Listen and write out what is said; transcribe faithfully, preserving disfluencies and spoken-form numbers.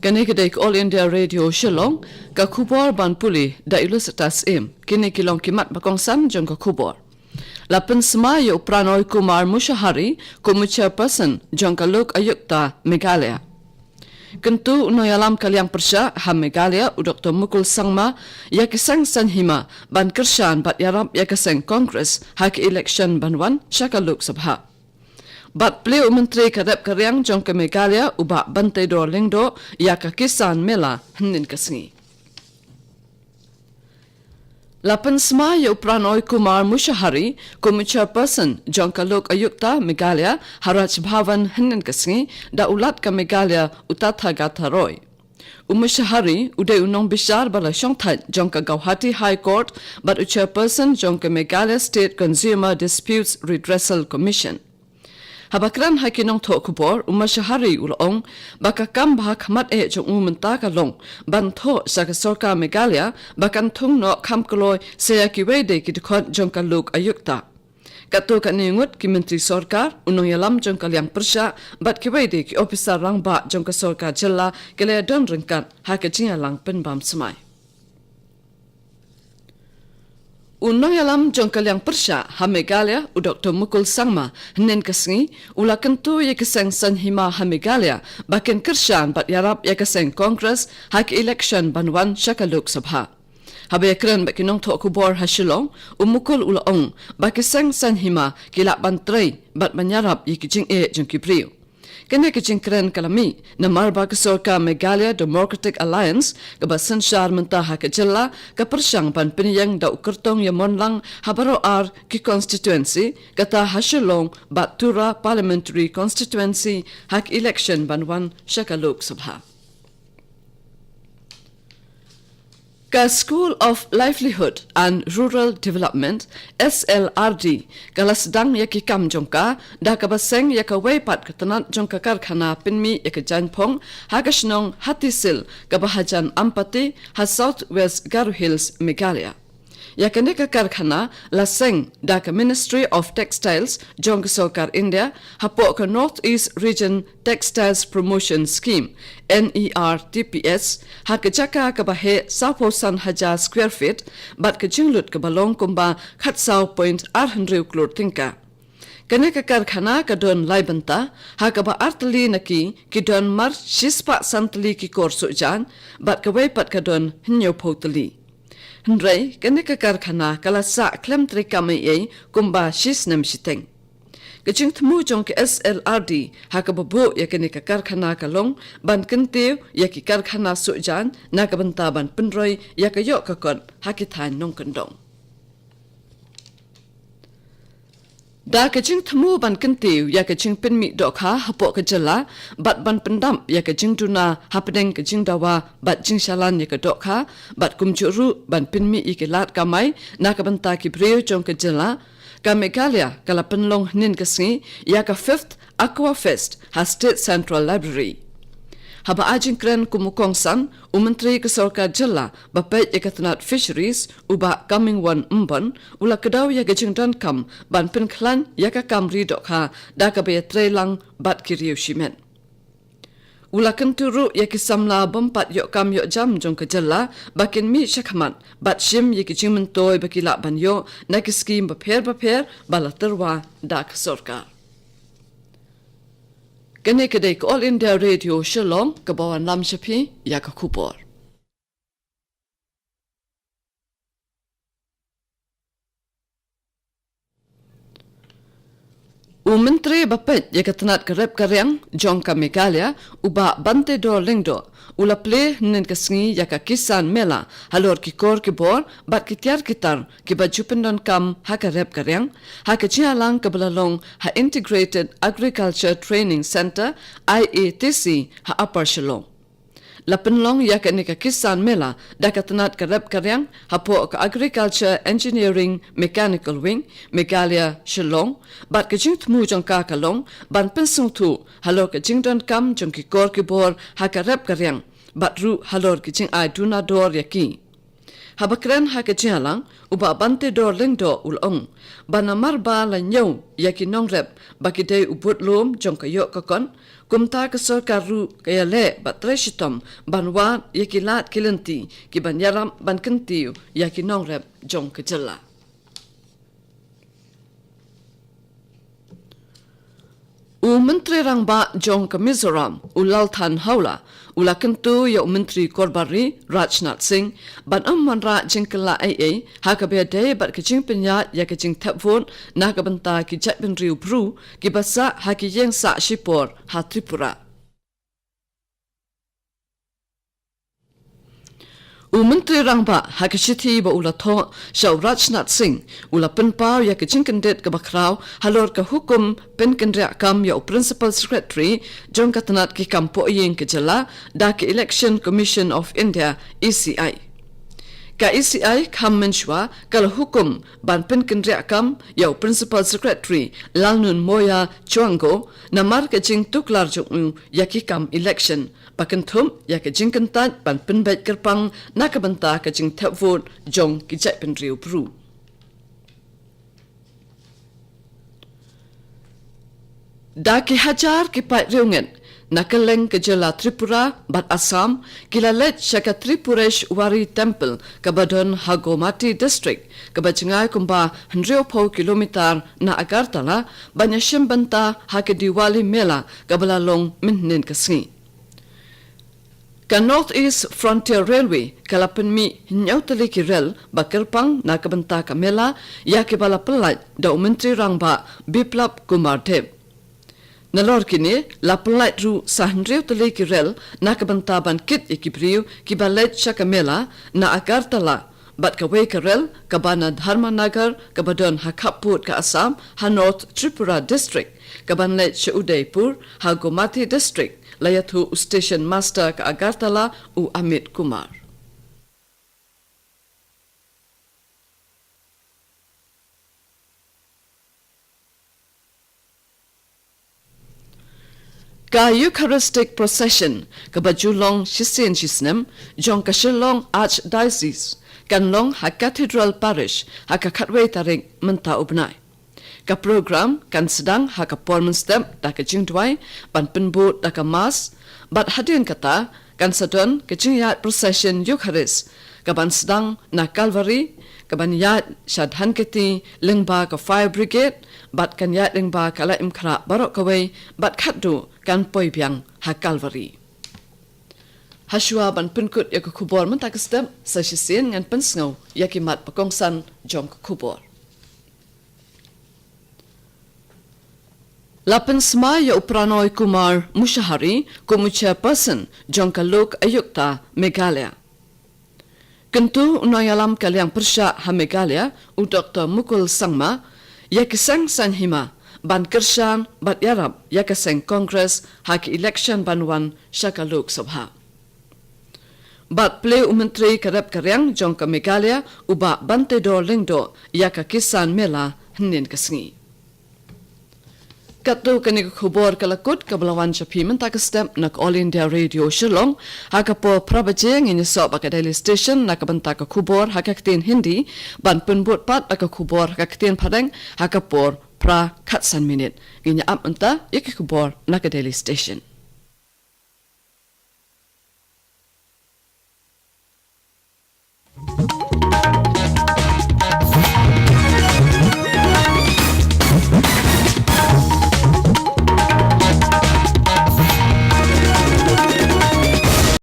Kane ka dei ka All India Radio Shillong, ka khubor ban pule da Ilusita Syiem. Kine ki long ki mat ba kongsan jong ka khubor. La pynsmai ïa u Prannoy Kumar Mushahari kum u chairperson jong ka Lok Ayukta Meghalaya. Kyntu u nongïalam ka liang pyrshah ha Meghalaya u Doktor Mukul Sangma ïa ki seng saiñhima ban kyrshan bad ïarap ïa ka seng Congress ha ka election ban wan sha ka Lok Sabha. Bad plie u Myntri ka rep ka riang jong ka Meghalaya u Bah Banteidor Lyngdoh ïa ka Kisan Mela hynnin ka sngi. La pynsmai ïa u Prannoy Kumar Mushahari kum u chairperson jong ka Lok Ayukta Meghalaya ha Raj Bhavan hynnin ka sngi da u Lat ka Meghalaya u Tathagata Roy. U Mushahari u dei u nongbishar ba la shongthait jong ka Guwahati High Court bad u chairperson jong ka Meghalaya State Consumer Disputes Redressal Commission. Haba kren ha ki nongthoh khubor, u Mushahari u la ong ba ka kam ba ha khmat eh jong u mynta ka long ban thoh sha ka sorkar Meghalaya ba kan thung noh kham kloi sa ïa kiwei de ki dkhot jong ka Lok Ayukta. Katto katne ngut ki myntri sorkar, u nongïalam jong ka liang pyrshah bad kiwei de ki ophisar rangbah jong ka sorkar jylla ki la don ryngkat ha ka jingïalang pynbam smai. U nongïalam jong ka liang pyrshah ha Meghalaya u Doktor Mukul Sangma hynnin ka sngi u la kyntu ïa ki seng saiñhima ha Meghalaya ba kin kyrshan bad ïarap ïa ka seng Congress ha ka election ban wan sha ka Lok Sabha. Haba ïakren bad ki nongthoh khubor ha Shillong, u Mukul u la ong ba ki seng saiñhima ki lah ban trei bad ban ïarap ïa ki jingeh jong ki briew. Kane ka jingkren ka la mih namar ba ka sorkar Meghalaya Democratic Alliance kaba synshar mynta ha ka jylla ka pyrshang ban pynïeng da u kyrtong ïamonlang ha baroh ar ki constituency, kata ha Shillong bad Tura Parliamentary Constituency ha ka election ban wan sha ka Lok Sabha. Ka School of Livelihood and Rural Development, S L R D, ka la sdang ïa ki kam jong ka da kaba seng ïa kawei pat ka tnat jong ka karkhana pynmih ïa ka jaiñphong ha ka shnong Hatisil kaba hajan Ampati ha South West Garo Hills, Meghalaya. Ïa kane ka karkhana la seng da ka Ministry of Textiles jong ka sorkar India hapoh ka North East Region Textiles Promotion Scheme, N E R T P S, ha ka jaka kaba heh sawphew san hajar square feet bad ka jinglut kaba long kumba khatsaw point ar hynriew klur tyngka. Kane ka karkhana ka don lai bynta, ha kaba ar tylli na ki ki don mar shispah san tylli ki kor suhjan bad kawei pat ka don hynñiewphew tylli. Hynrei kane ka karkhana ka la sah khlem treikam ei ei kumba shisnem shiteng. Ka jingthmu jong ka S L R D ha kaba buh ïa kane ka karkhana ka long ban kyntiew ïa ki karkhana suhjan na ka bynta ban pynroi ïa ka ïoh ka kot ha ki thaiñ nongkyndong. Da ka jingthmu ban kyntiew ïa ka jingpynmih dohkha hapoh ka jylla bad ban pyndap ïa ka jingduna hapdeng ka jingdawa bad jingshalan ïa ka dohkha bad kumjuh ruh ban pynmih ïa ki lad kamai na ka bynta ki briew jong ka jylla, ka Meghalaya ka la pynlong hynnin ka sngi ïa ka fifth Aqua Fest ha State Central Library. Haba ai jingkren kum u kongsan u Myntri ka sorkar jylla ba peit ïa ka tnat Fisheries u Bah Comingone Ymbon u la kdew ïa ka jingdonkam ban pynkhlaiñ ïa ka kam ri dohkha da kaba ïatreilang bad ki riew shimet. U la kyntu ruh ïa ki samla bym pat ïoh kam ïoh jam jong ka jylla ba kin mih shakhmat bad shim ïa ki jingmyntoi ba ki lah ban ïoh na ki skhim bapher bapher ba la tyrwa da ka sorkar. Kane ka dei ka All India Radio Shillong kaba wanlam sha phi ïa ka khubor. U Myntri ba peit ïa ka tnat ka rep ka riang jong ka Meghalaya u Bah Banteidor Lyngdoh u la plie hynnin ka sngi ïa ka Kisan Mela halor ki kor ki bor bad ki tiar ki tar kiba ju pyndonkam ha ka rep ka riang ha ka jingïalang kaba la long ha Integrated Agriculture Training Centre, I A T C, ha Upper Shillong. La pynlong ïa kane ka Kisan Mela da ka tnat ka rep ka riang hapoh ka Agriculture Engineering Mechanical Wing, Meghalaya, Shillong, bad ka jingthmu jong ka ka long ban pynsngewthuh halor ka jingdonkam jong ki kor ki bor ha ka rep ka riang bad ruh halor ki jingai duna dor ïa ki. Haba kren ha ka jingïalang, u Bah Bantedor Lyngdoh u la ong ba namar ba la ñiew ïa ki nongrep ba ki dei u budlum jong ka ïoh ka kot, kumta ka sorkar ruh ka ïaleh bad trei shitom ban wad ïa ki lad ki lynti kiban ïarap ban kyntiew ïa ki nongrep jong ka jylla. U Myntri Rangbah jong ka Mizoram, u Lalthanhawla, u la kyntu ïa u Myntri Korbari, Rajnath Singh, ban ym wanrah jingkylla ei ei ha kaba ïadei bad ka jingpynïaid ïa ka jingthep vote na ka bynta ki jaitbynriew bru kiba sah ha ki ïing sah shipor ha Tripura. U Myntri Rangbah ha ka shithi ba u la thoh sha u Rajnath Singh, u la pynpaw ïa ka jingkyndit kaba khraw halor ka hukum pynkynriah kam ïa u Principal Secretary jong ka tnat ki kam pohïing ka jylla da ka Election Commission of India, E C I. Ka E C I kham mynshuwa ka la hukum ban pynkynriah kam ïa u Principal Secretary Lalnunmoya Chuango namar ka jingtuklar jong u ïa ki kam election, ba kynthup ïa ka jingkyntait ban pynbeit kyrpang na ka bynta ka jingthep vote jong ki jaitbynriew bru. Da ki hajar ki paid riewngeit na kylleng ka jylla Tripura bad Assam ki la leit sha ka Tripureshwari Temple kaba don ha Gomati District, kaba jngai kumba hynriewphew kilometer na Agartala, ban ïashim bynta ha ka Diwali Mela kaba la long mynhynnin ka sngi. Ka North East Frontier Railway ka la pynmih hynñiew tylli ki rel ba kyrpang na ka bynta ka mela, ïa kiba la pyllait da u Myntri Rangbah Biplab Kumar Deb. Nalor kine, la pyllait ruh sa hynriew tylli ki rel na ka bynta ban kit ïa ki briew kiba leit sha ka mela na Agartala, bad kawei ka rel kaba na Dharmanagar kaba don ha khappud ka Assam ha North Tripura District, kaban leit sha Udaipur ha Gomati District, la ïathuh u Station Master ka Agartala, u Amit Kumar. Ka Eucharistic Procession kaba ju long shisien shisnem jong ka Shillong Archdiocese kan long ha Cathedral Parish ha ka khatwei tarik mynta u bnai. Ka program kan sdang ha ka por mynstep da ka jingduwai, ban pynbud da ka Mass, bad hadien kata kan sa don ka jingïaid procession Eucharist kaban sdang na Calvary, kaban ïaid sha Dhankheti lyngba ka Fire Brigade, bad kan ïaid lyngba ka Laitumkhrah baroh kawei, bad khatduh kan poi biang ha Calvary. Hashwa ban pynkut ïa ka khubor mynta ka step, sa shisien ngan pynsngew ïa ki mat ba kongsan jong ka khubor. La pynsmai ïa u Prannoy Kumar Mushahari kum u chairperson jong ka Lok Ayukta Meghalaya. Kyntu u nongïalam ka liang pyrshah ha Meghalaya, u Doktor Mukul Sangma, ïa ki seng saiñ hima ban kyrshan bad ïarap ïa ka seng Congress ha ki election ban wan sha ka Lok Sabha. Bad plie u Myntri ka rep ka riang jong ka Meghalaya, u Bah Bantedor Lyngdoh, ïa ka Kisan Mela hynnin ka sngi. Katto kane ka khubor ka la kut kaba la wan sha phi mynta ka step na ka All India Radio Shillong. Ha ka por phra baje ngin ïasoh bad ka Delhi Station na ka bynta ka khubor ha ka ktien Hindi, ban pynbud pat da ka khubor ha ka ktien Phareng ha ka por phra khatsan minit. Ngin ïa ap mynta ïa ka khubor na ka Delhi Station.